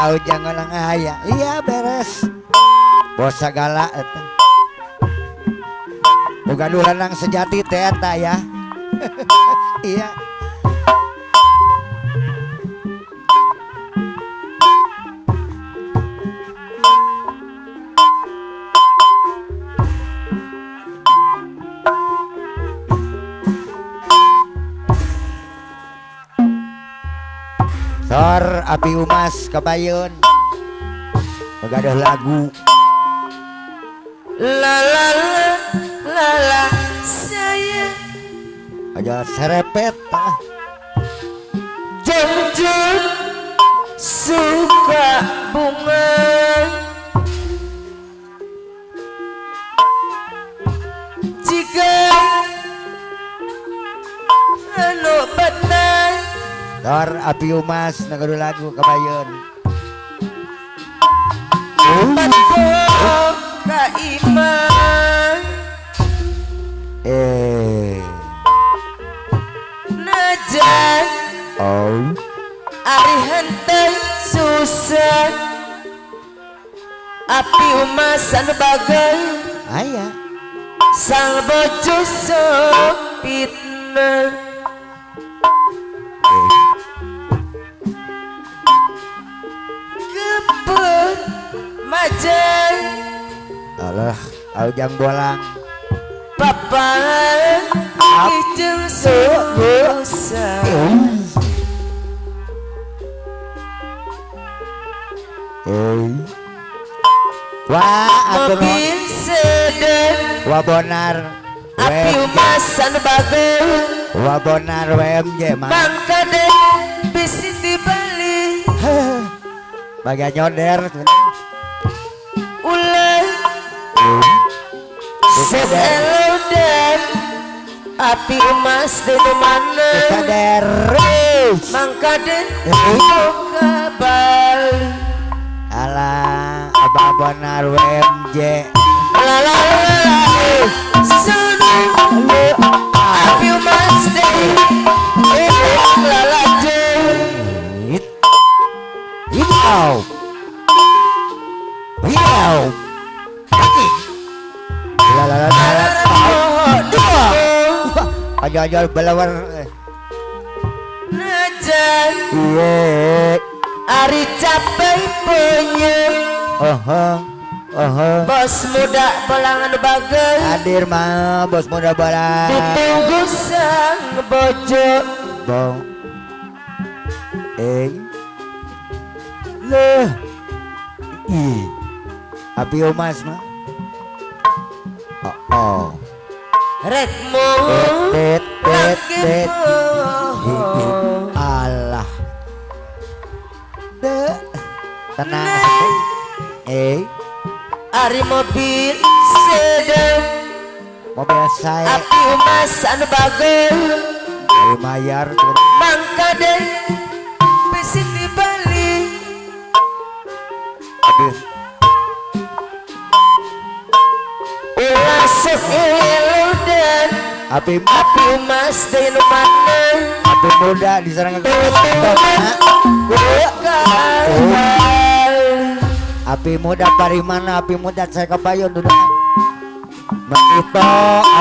Aujang ulang aya. Iya beres. Bos sagala eta. Boga nu lanang sejati teh eta ya. Iya. Sor api umas kebayun. Begaduh lagu. La la la la la saya. Aja serepet ah. Jeng-jeng suka bunga. Jika anu betah. Sor api umas nagaduh lagu kebayun. Iman najan oh ari henteu susah api umas anu bagai aya sang bojo sok fitnah kebun majan. Alah, aujang bolang. Papa kijeng susah. Wah, mobil sedan. Wah bonar. Api umas anu bagus. Wah bonar WMJ mah. Mangkade bisi dibeli. Bagian nyoder. Ulah selodan api emas di mana mangkade kabal alah abang bonar WMJ la la la api emas di la la Hiau hiau la la la la aja-aja belawar najan iye ari capek punya bos muda bolangan bagai hadir mah bos muda bolang ditunggu sang bojo bong leh ih api umas mah. Oh, rekmu tet tet tet alah de tenang ari mobil sedan mobil saya api umas anu bagus dari mayar mangkade bisi dibeli habis seeludan api api umas di mana api muda diserang ke api muda dari mana api muda saya kebayun duduk mengito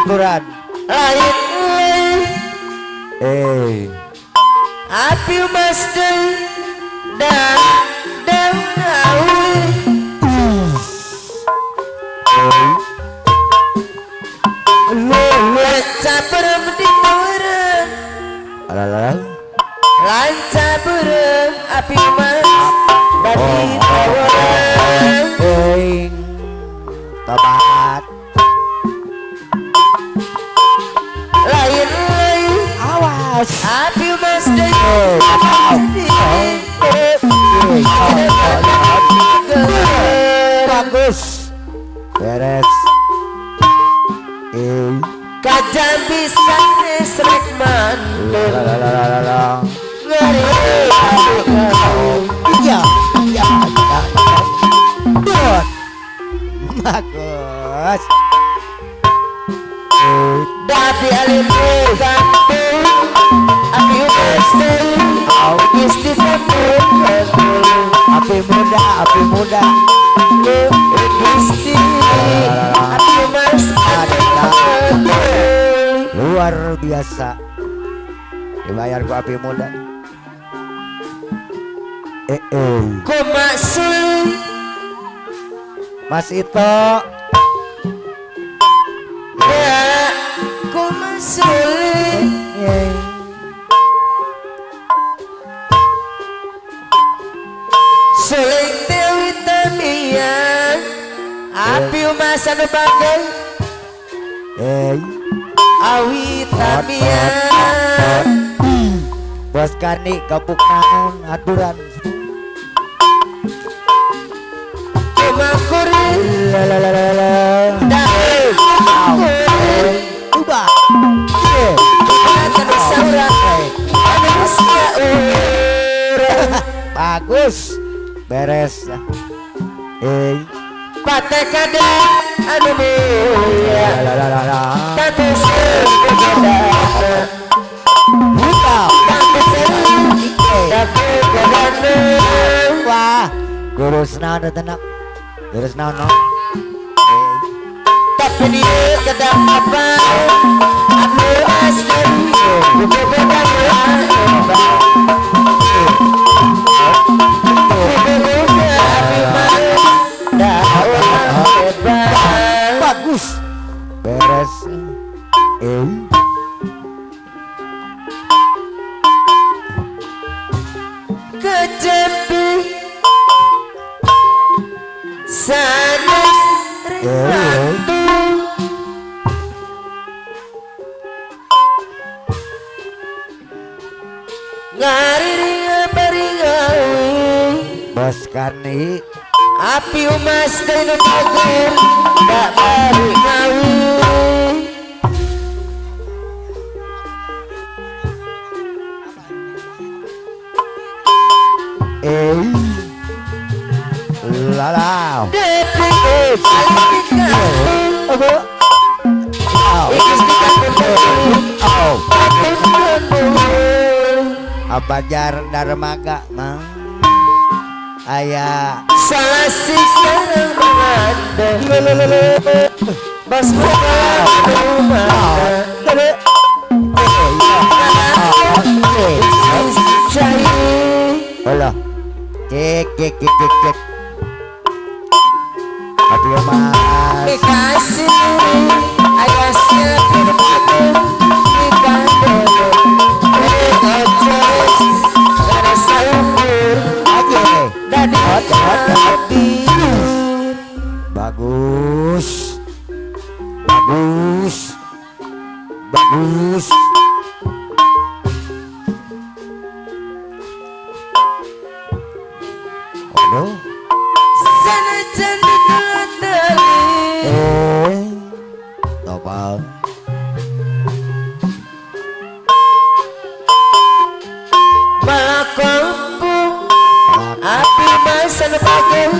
aturan lain api umas di dan lanca berem di tawaran lanca berem api mas bagi tawaran tobat lain lain awas api mas di bagus beres kajam bisa nesrek mandul ngeri iya iya bagus Dabi alim gantung api umas isti Api muda, api muda. Gusti api mas luar biasa. Dibayar ku api muda. Kumasul Mas Ito. Ya kumasul. Suling Dewi Tamia api umas anu bagai awi Tamia. Bos Karni kapuk naon aturan. Kumakuri la la la la la. Ubah. Bagus. Beres. Patekada anu mulia. La la la la. Wah, gurus naon tenang. Gurus naon no. Tapi dia kedang apa? Anu asli. Bagus. Beres. Kejepi sanes ratu ngariring beringawi. Bos Karni api umas dan bagus tak beringawi. Lala. Apa jar darmaga mang aya salah sisarang menganda bos Halo. Cek cek cek cek cek. Api mas. Dikasih ayah siapin aku Bagus. Bagus. Bagus. Aduh. Topang. Malakompu api masa bagus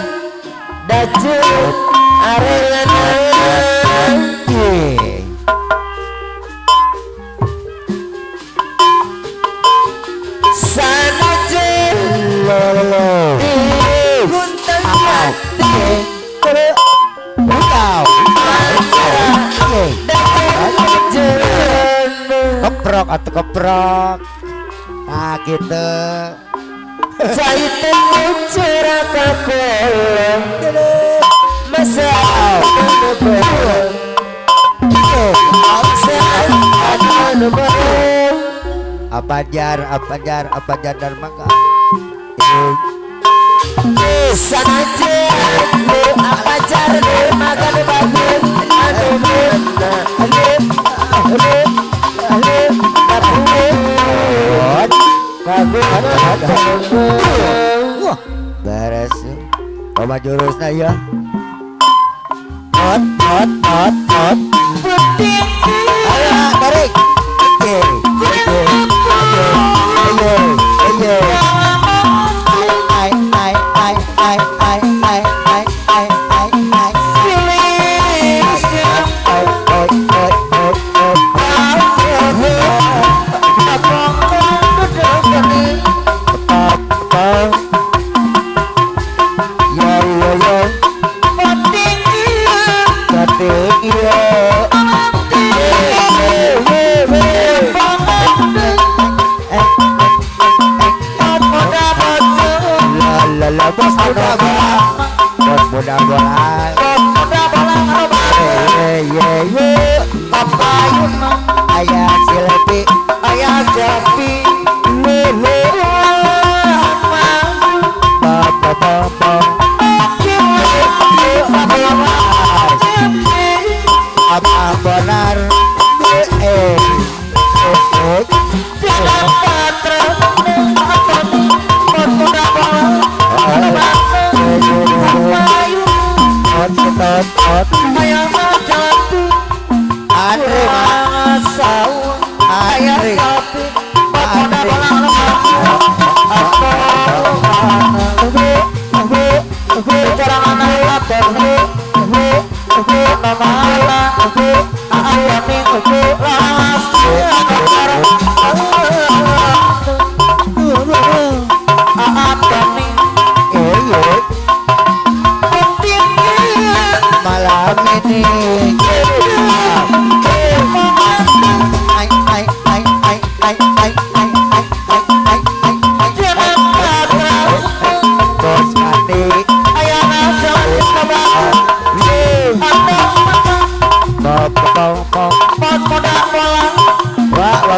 daju arelana. Sana je guntang hati keprok atau keprok. Nah gitu. Caitu curah kakolong masa anu bohong anu bohong. Apa jar, apa jar, apa jar darmaga. Sana je apa jar darmaga bagus anu mana Wah, beres. Coba jurusnya ya. Ot ot ot ot. Ayo tarik. Oke. Ayo ayo. Ai ai ai ai ai ai ai ai ai ai. Ot ot ot ot. Muda bolang. Muda bolang Ye ye ye. Papayun Ayah selfie. Ayah selfie. Lele. Ba ba ba ba. Abang bonar. Eh.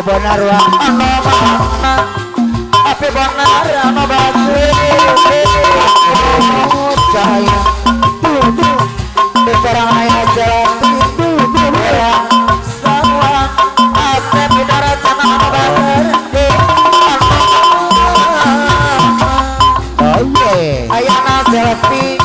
Benar wa api benar ano saya bicara ayah jalan semua asep bidara cana ano oh yeah ayah na selfie.